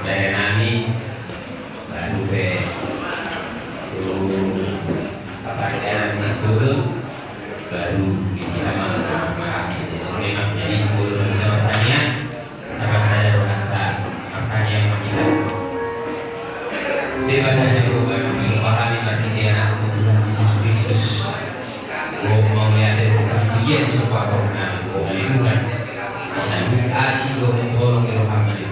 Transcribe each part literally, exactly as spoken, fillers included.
Bere nami, baru pe, baru apa ya, di situ, baru di kita mah, mah, jadi baru kita bertanya, apa saya berkata, apa yang kita. Debata Jahowa, nang sopa hami marhite Anakmu Tuhan Jesus Kristus. Mauliate ma di Ho, Tuhan, di sopa hami, Tuhan. Di saluhut asi dohot holong ni rohaM, Tuhan.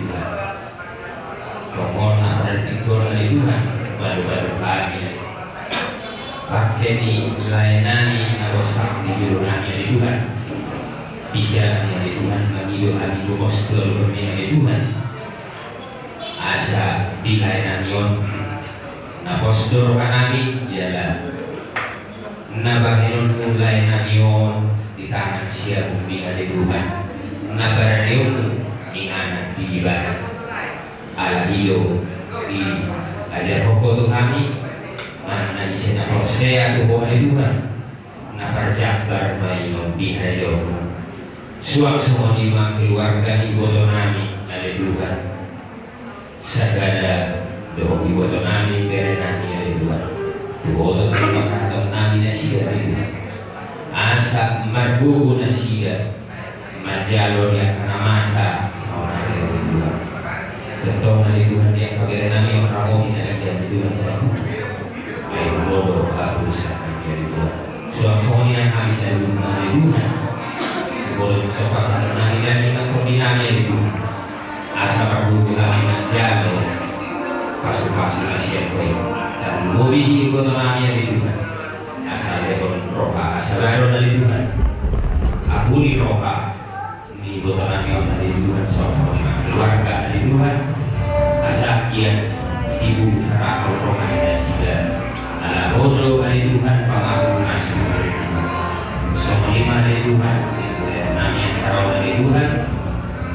Tongtong na ada di Tuhan, ale Tuhan, padu-padu hami. Pake ni lae nami na bostak di jolo nami, ale Tuhan. Bisa hami, ale Tuhan, mangido hami tu pos dohot holong ni, ale Tuhan. Asa di lae nami on na pos do roha nami jala na bahenonmu lae nami on di tangan siamun ni, ale Tuhan, na paradeonmu inganan di ibadah. Ala i do diajarhon Ho tu hami, manang na ise na porsea tu Ho, ale Tuhan, na parjambar ma i on di harajaonmu. Suang songon i ma keluarga ni iboto nami, ale Tuhan. Sagala dohot iboto nami, bere nami, ale Tuhan. Tu Ho do tongtong pasahaton nami nasida, ale Tuhan. Asa margogo nasida manjalo di angka na masa saonari, ale Tuhan. Tongtong, ale Tuhan, di angka bere nami on, ramoti nasida, ale Tuhan, satu. Ai Ho do hapusan nami, ale Tuhan. Suang songon i hami saluhutna, ale Tuhan. Molo tongtong pasahaton nami daging nang tondi nami, ale Tuhan. Asa margogo hami manjalo pasu-pasu na sian Ho i. Tarlumobi di iboto nami, ale Tuhan. Asa lehon roha, asa baru, ale Tuhan. Apuli roha ni iboto nami on, ale Tuhan, songon i ma keluarga, ale Tuhan. Asa ia tibu tarasuk roha ni nasida. Ala Ho do, ale Tuhan, pangapul na sumurung. Songon i ma, ale Tuhan, nami acara on, ale Tuhan.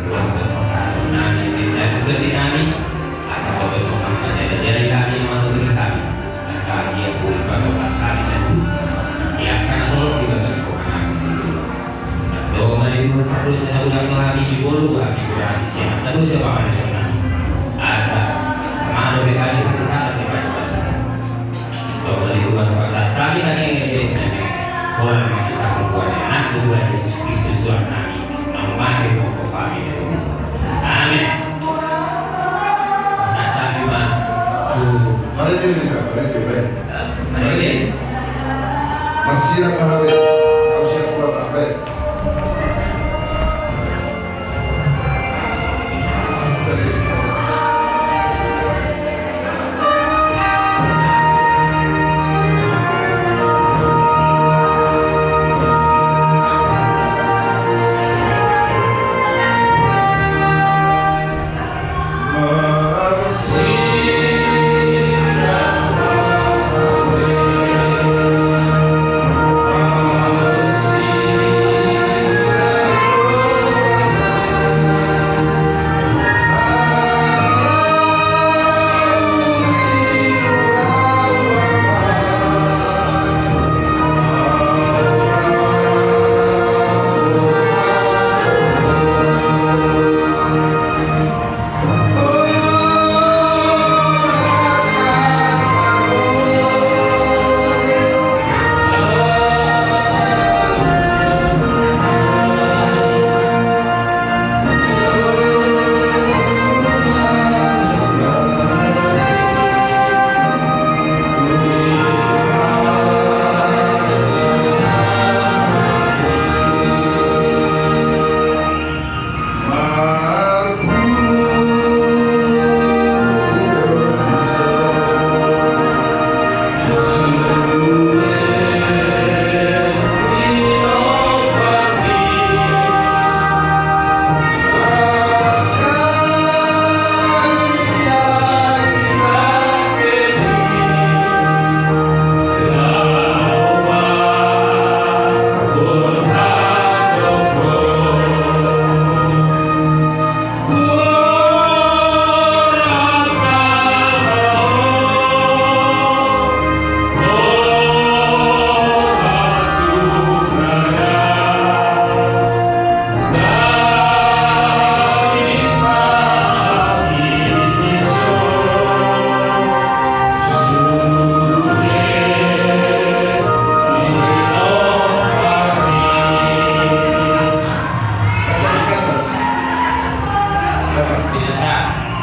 Tuhan, pasahaton nami, dan juga di nami. Asa Ho do tongtong manjajai hami, manuturi hami. Asa ia pun patopas hami satu. Ia akan solot di bagas roha nami. Antong, ale Tuhan, pardosa na godang do hami, di bolu hami, kurasi sian na dosa pangadosan nami. Asa, mano be hami pasahaton di pasu-pasu. Antong, ale Tuhan, pasahat hami nang elek-elek nami. Holan ma sahut goar ni Anakmu Tuhan Jesus Kristus Tuhan nami. Naung mate mangkophon hami, ale Tuhan. Amen. Pasahat hami ma tu. Mari di sini, mari di sini. Mari. Marsirang ma hami, au siap buat apa?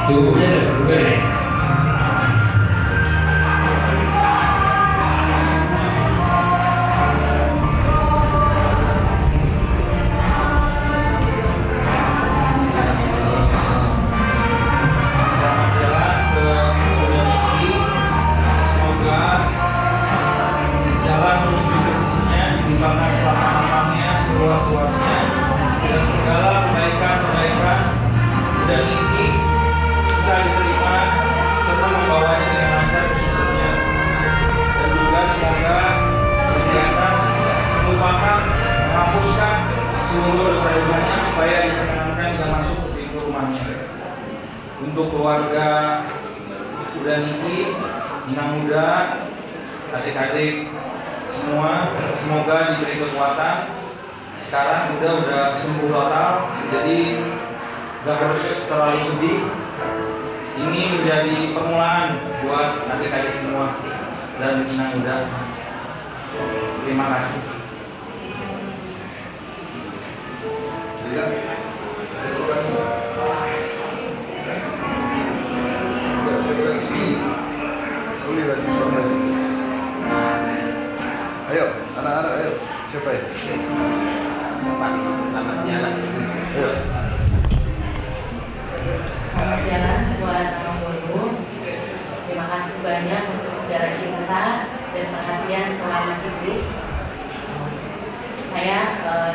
Tunggu, tunggu. Selamat jalan ke Uda Niki. Semoga jalan menuju ke sisinya dibukakan selama-lamanya, seluas-luasnya, dan segala kebaikan-kebaikan Uda Niki bisa diterima serta membawanya dengan lancar ke sisinya. Dan juga semoga di atas melupakan, menghapuskan seluruh dosa-dosanya supaya diperkenankan ia masuk ke pintu rumahnya. Untuk keluarga Uda Niki, Inang Uda, adik-adik semua, semoga diberi kekuatan. Sekarang Uda udah sembuh total, jadi gak harus terlalu sedih. Ini menjadi permulaan buat adik-adik semua dan Inang Uda. Terima kasih. Ayo, anak-anak, ayo. Siapa ya? Cepat, selamat jalan. Ayo. Selamat jalan buat Amang Boru. Terima kasih banyak untuk segala cinta dan perhatian selama hidup. Saya, eh,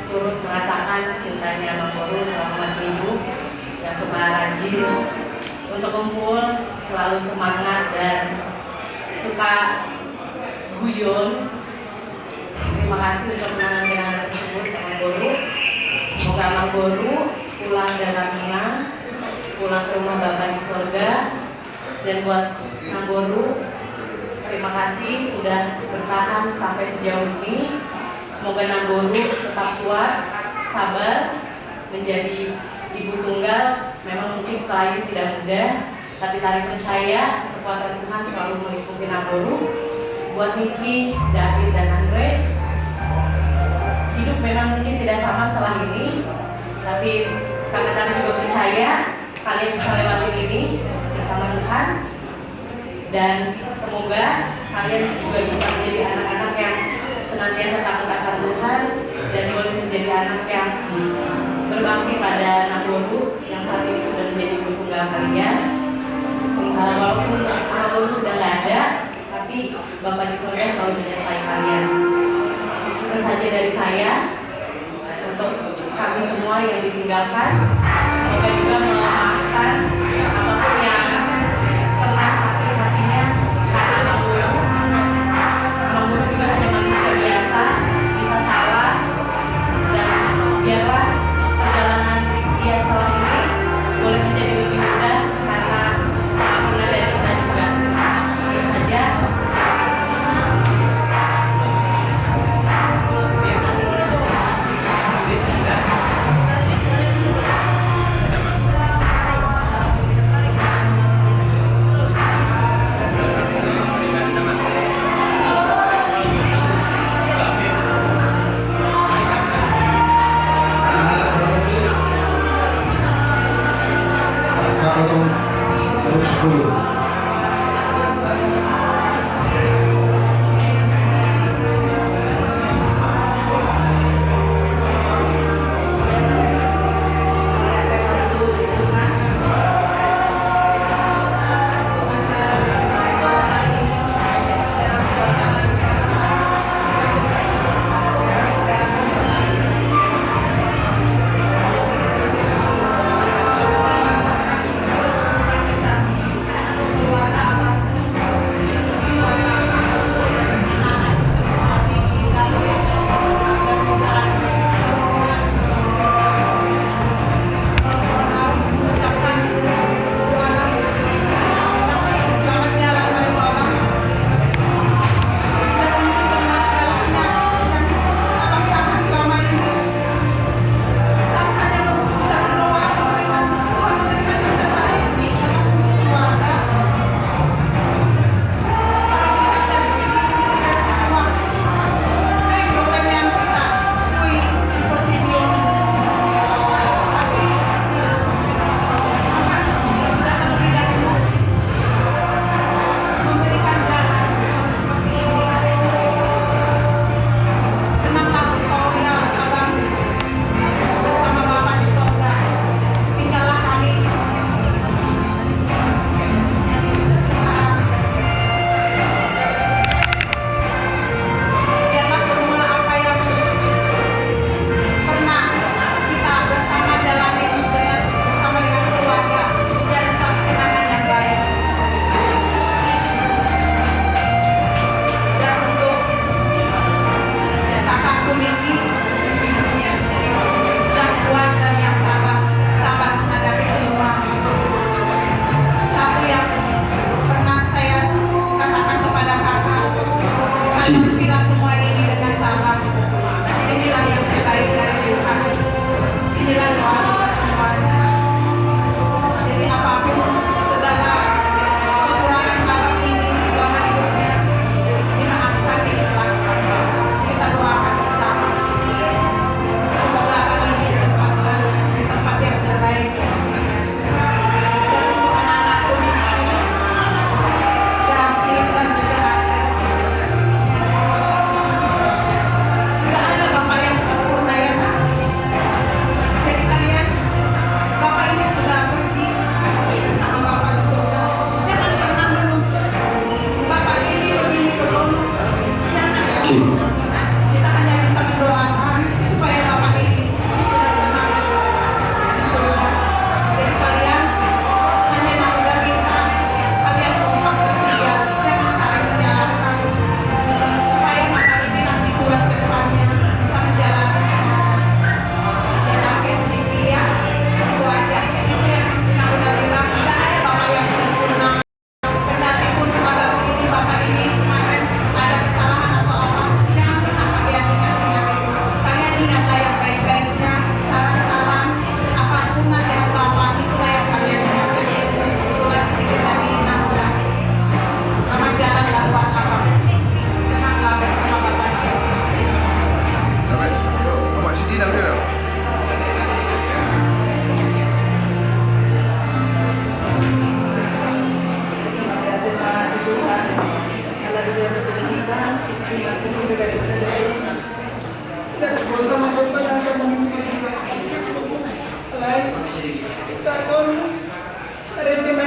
turut merasakan cintanya Amang Boru selama masih hidup, yang suka rajin untuk kumpul, selalu semangat dan suka guyon. Terima kasih untuk kenangan-kenangan tersebut, Amang Boru. Semoga Amang Boru pulang dalam iman, pulang ke rumah Bapa di sorga. Dan buat Nang Boru, terima kasih sudah bertahan sampai sejauh ini. Semoga Nang Boru tetap kuat, sabar, menjadi ibu tunggal. Memang mungkin setelah ini tidak mudah, tapi Tari percaya kekuatan Tuhan selalu melingkupi Nang Boru. Buat Niki, David, dan Andre, hidup memang mungkin tidak sama setelah ini, tapi karena Tari juga percaya kalian bisa lewatin ini bersama Tuhan. Dan semoga kalian juga bisa menjadi anak-anak yang senantiasa takut akan Tuhan dan boleh menjadi anak yang berbakti pada Nang Boru yang saat ini sudah menjadi ibu tunggal kalian. Eh, walaupun Nang Boru sudah nggak ada, tapi Bapa di sorga selalu menyertai kalian. Itu saja dari saya. Untuk kami semua yang ditinggalkan, semoga juga memaafkan apapun yang pernah sakit hatinya karena Amang Boru. Amang Boru juga hanya manusia biasa, bisa salah, dan biarlah perjalanan dia setelah ini boleh menjadi lebih mudah karena penampilan dari kita juga. Itu saja.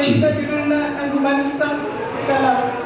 Judulna Angguman Sangkala.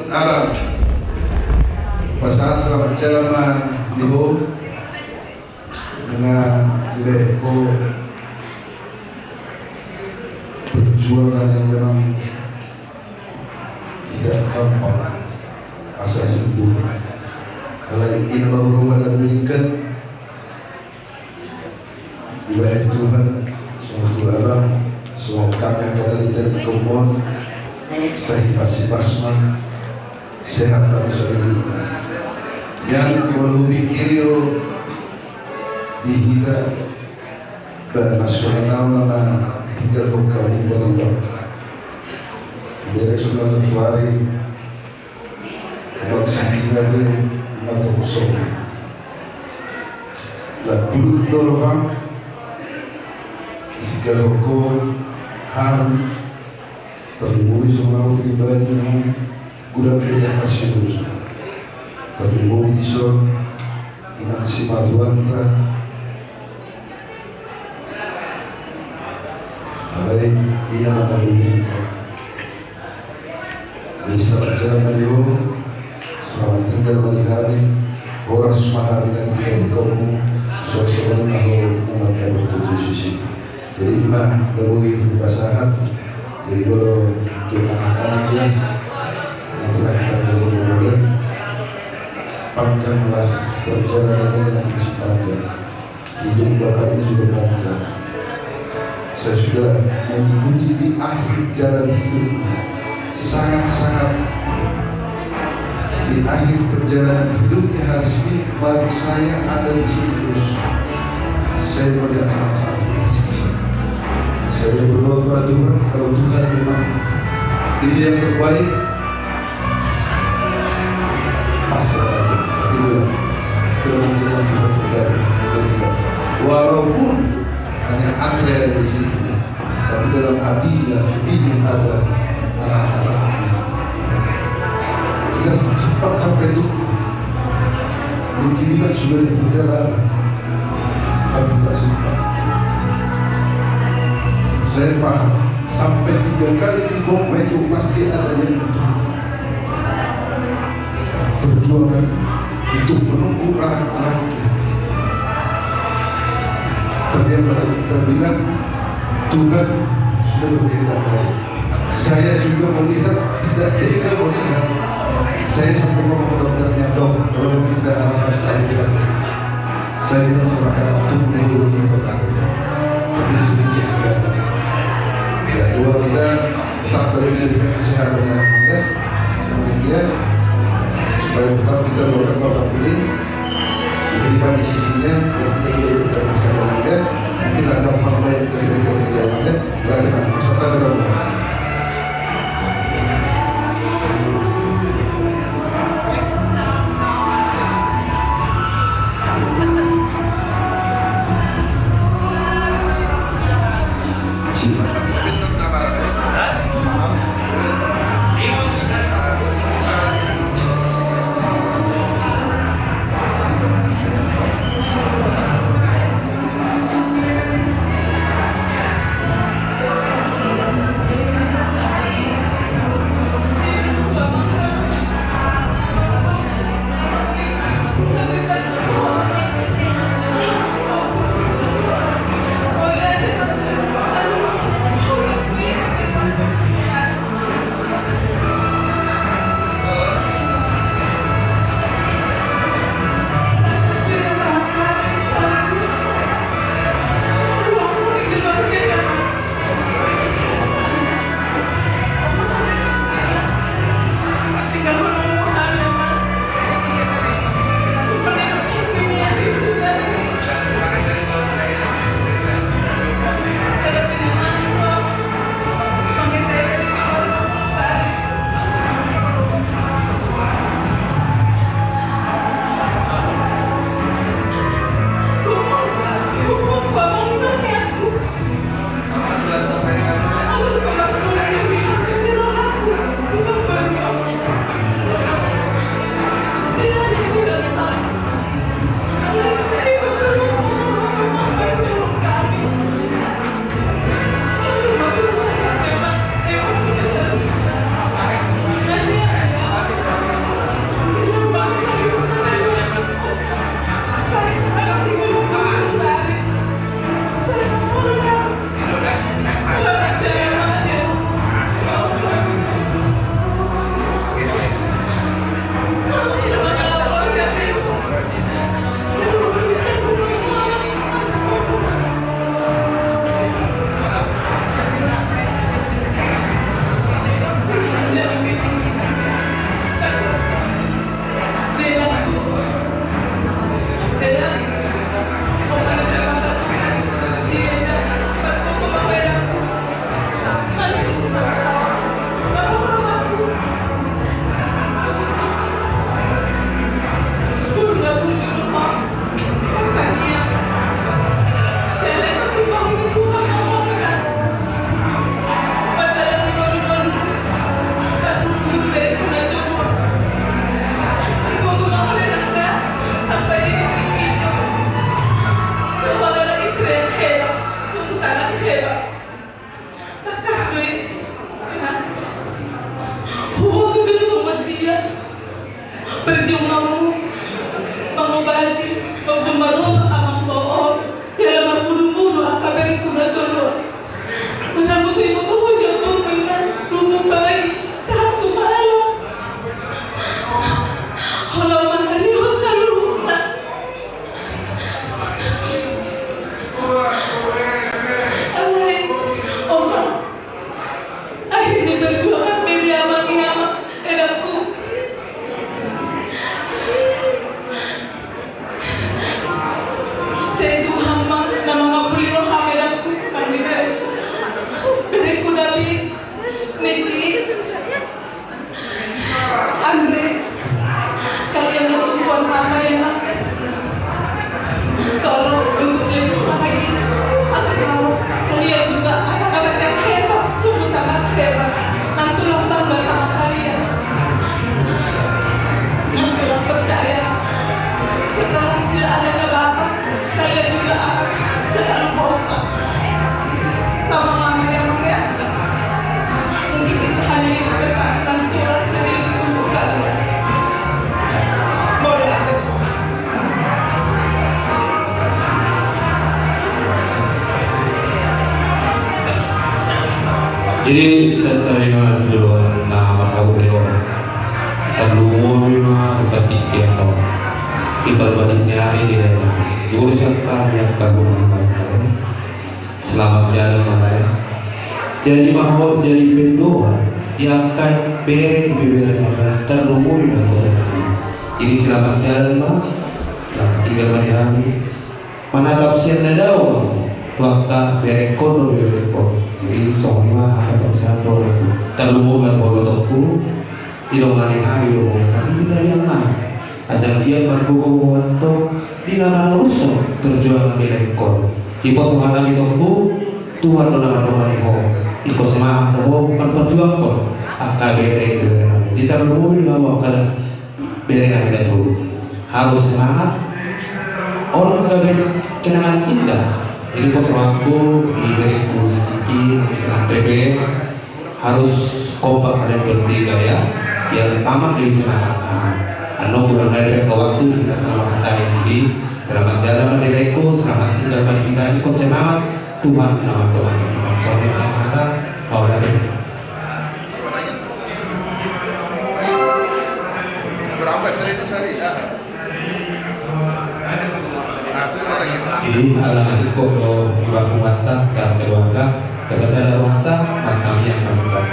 Abang, pasahat selamat jalan ma di ho. Nunga dilehon ho perjuangan yang memang tidak gampang, asa sibuk. Alai i ma na denggan. Dibahen Tuhan, songon tu abang, songon hami angka na di tingki on, sai hipas-hipas ma, sehat ma songon i. Yang molo hupikiri do di hita, ba na songon au nama tinggal ho kamu baru ba. Derek songon tu ari, bangsi hita be, matong songon Lagu dulu ham. Tiga rokok ham. Terlebih songon au pribadi ham. Gudang terima kasih terus. Terlebih dison inang simatuanta. Alai inang anak dunia. Jadi selamat jalan ma di ho, selamat tinggal ma di hami, horas ma hami na di tingki on, suang songon i ma ho na mandapot tu Jesus i. Jadi i ma na boi hupasahat. Jadi molo tu anak-anak ya, nanti lah kita ngobrol-ngobrol ya. Panjanglah perjalanan ini, nanti masih panjang. Hidup Bapak ini juga panjang. Saya sudah mengikuti di akhir jalan hidupnya. Sangat-sangat di akhir perjalanan hidupnya hari Senin, baru saya ada di sini terus. Saya melihat sangat-sangat tersiksa. Saya berdoa kepada Tuhan, kalau Tuhan memang itu yang terbaik, pasrah aja. Itulah kemungkinan Tuhan terbaik. Walaupun hanya Andre ada di sini, tapi dalam hatinya ingin ada anak-anaknya. Kita sempat sampai itu. Mungkin kita sudah di perjalanan, tapi tak sempat. Saya paham, sampai tiga kali dipompa itu pasti ada yang butuh. Perjuangan untuk menunggu anak-anaknya. Tapi yang pada kita bilang, Tuhan sudah berkehendak lain. Saya juga melihat, tidak tega melihat. Saya sampai ngomong ke dokternya, "Dok, kalau memang tidak ada anak, cari lagi." Saya bilang sama kakak, "Tunggu dulu di kota." Tapi itu tidak ada. Ya, doa kita tetap beri diberikan kesehatan yang, ya. Demikian, supaya tetap kita doakan Bapak ini diberikan di sisinya, dan kita juga diberikan kesehatan yang, ya. Mungkin ada hal-hal yang terjadi, terjadi, ya. Berarti, Pak, kesehatan kita semua. Perjuanganmu mengobati, mengobati amang bohong, jala marbudu-budu angka berengku na tolu. Mana musuh itu tuh jambur minta rubuh pagi satu malam. Kalau mana Rio selalu Alai, Oma, akhirnya berjuang ambil dia amang, ya, Amang, edakku. Sai Tuhan ma na mangapuli roham, edakku, kan di berengku. Berengku David, Niki. Andre, kalian bertumbuhan mama ya, Nak. Tolong untuk lebih lagi. Aku tahu kalian juga anak-anak yang hebat, sungguh sangat hebat. Nantulang bangga sama kalian. Nantulang percaya, setelah tidak adanya bapak, kalian juga akan selalu kompak sama mama ya, Mang, ya. Mungkin itu hanya itu pesan dan surat sedikit untuk kalian. Boleh, Andre. Jadi, setelah lima dulu, nah, maka aku beri orang. Tarlumobi ma rupa tiga, no. Imbal balik ni ari di dalam. Guru siapa yang kagum. Selamat jalan, Mama, ya. Jadi mahot, jadi pendoa. Yang kai bere, bere, Mama. Tarlumobi ma kota tadi. Jadi selamat jalan, Ma. Selamat tinggal, Ma, di hami. Manatap sian na dao tu angka berengkon dohot ibebere. Jadi songon i ma hata parsihaporseaon. Tarlumobi ma tu hamu, tongtong. Didongani hami do, tapi kita yang ma. Asa anggiat margogo ho antong di na manorushon perjuangan ni berengkon. Diposo hami, tongtong, Tuhan do na mandongani ho. Ingkon semangat do ho marparjuanghon angka bere, bere nami. Tarlumobi hamu angka bere nami na tolu. Harus semangat. On gabe kenangan indah. Jadi, bos, waktu di berengku si Kiki, si Pepe, harus kompak kalian bertiga, ya. Biar tamat dari semangat. Nah, anu, kurang dari waktu kita kena mengatakan. Jadi, selamat jalan, Mama, di berengku, selamat tinggal, Mama, kita ini, kok semangat. Tuhan nama Tuhan. Sorry, sama kata, mau lagi. Berapa tadi itu sehari? Ya. Jadi, ala nasib kok do iba kumanta, cara keluarga, terpaksa ada rohanta, maka yang melakukan.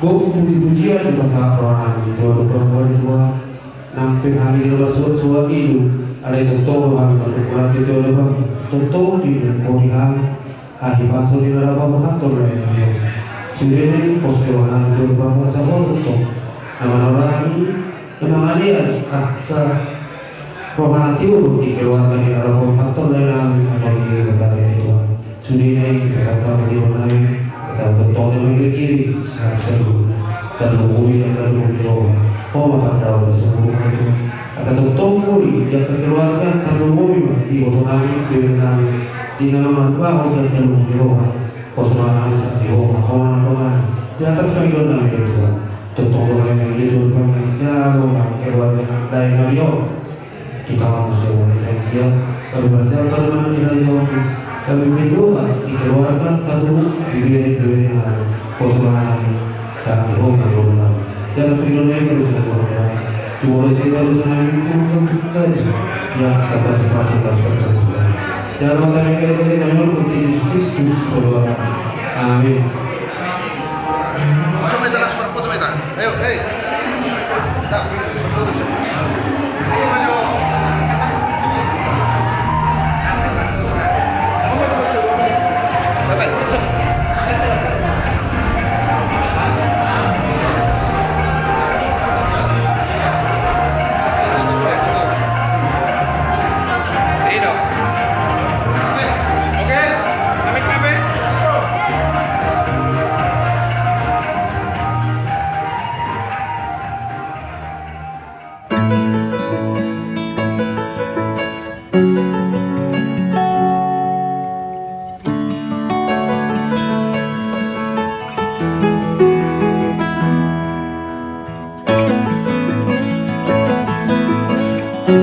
Gok puji-pujian di masa rohana itu, ada perempuan tua, nampe hami di luar suat-suat itu, ada itu tong hami berkumpulan itu, ada bang, tong-tong di korihan, Ahi pasu di na laho pasahathon lae nami on. Sude ma i pos roha nami tu Debata, asa Ho do tong na manorangi, na mangalean angka roha na tiur di keluarga ni na laho pasahathon lae nami on di Debata, ya Tuhan. Sude ma i pasahat hami di roha nami, asa tongtong na mangirikiri sahat saluhutna. Tarlumobi, tarlumobi roha, Ho ma pandaon na sungguh, ya Tuhan. Asa tongtong ma i di angka keluarga, tarlumobi ma di iboto nami, bere nami, di na mangalean, Ho ma tarlumobi roha. Pos roha nami sahat di Ho ma, Ho ma na dongani di atas pangidoan nami, ya Tuhan. Tongtong do hami mangido, Tuhan, manjalo ma keluarga nami, lae nami on. Di tangan Ho ma sai dia, kami baca, kami manang di raja on, kami berdoa di keluarga, tarlumobi di bere, bere nami. Pos roha nami sahat di Ho ma, Tuhan. Di atas pangidoan nami, Tuhan. Tuhan, saya selalu senang, Tuhan, Tuhan. Ya, kata, kata, kata, kata. Dalam nama Tuhan Yesus Kristus, berdoa. Amin. Ayo, hei. Di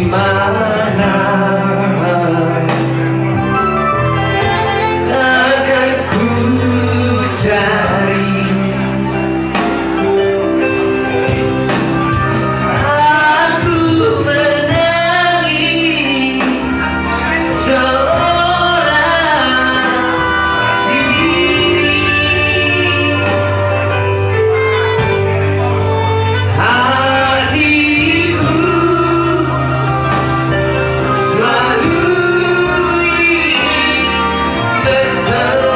mana akan ku cari Aku menangis seorang diri. Hatiku selalu ingin bertemu.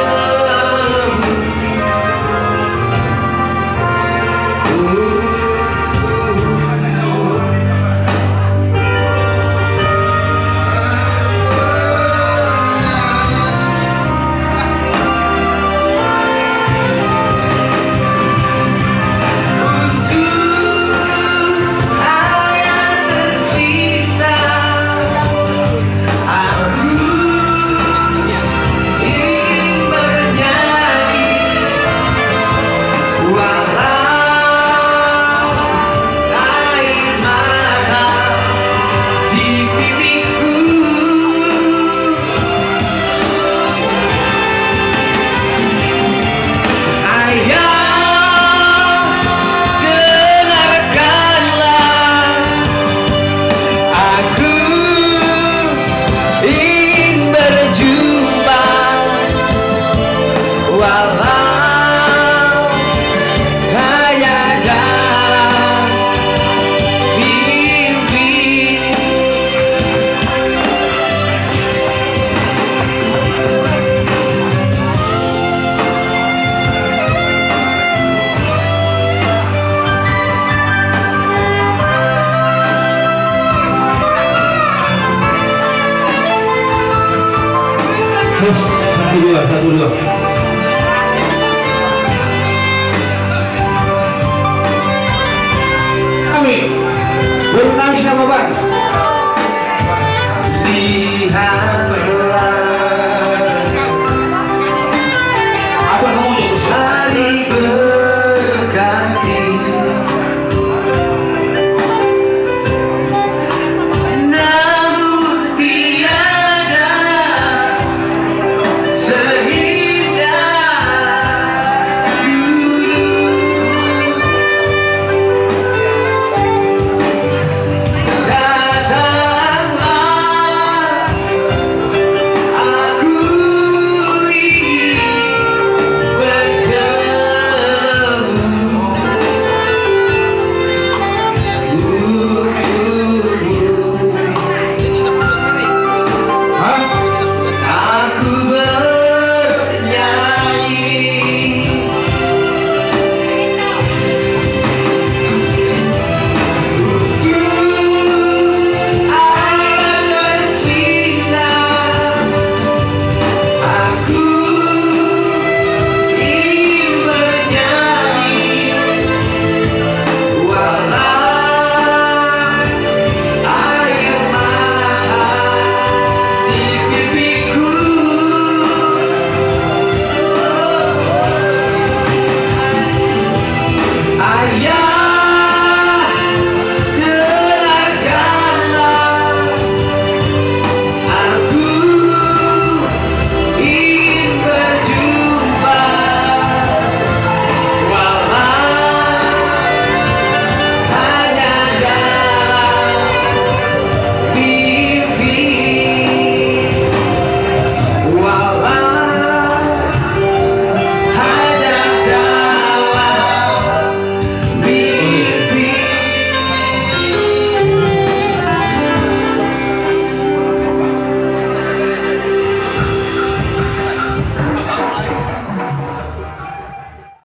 Untuk ayah tercinta, aku ingin bernyanyi, walau air mata di pipiku. Ayah, dengarkanlah. Aku ingin berjumpa, walau hanya dalam mimpi. Terus, satu, dua, satu, dua. Amin. Baru nangis nama, Bang?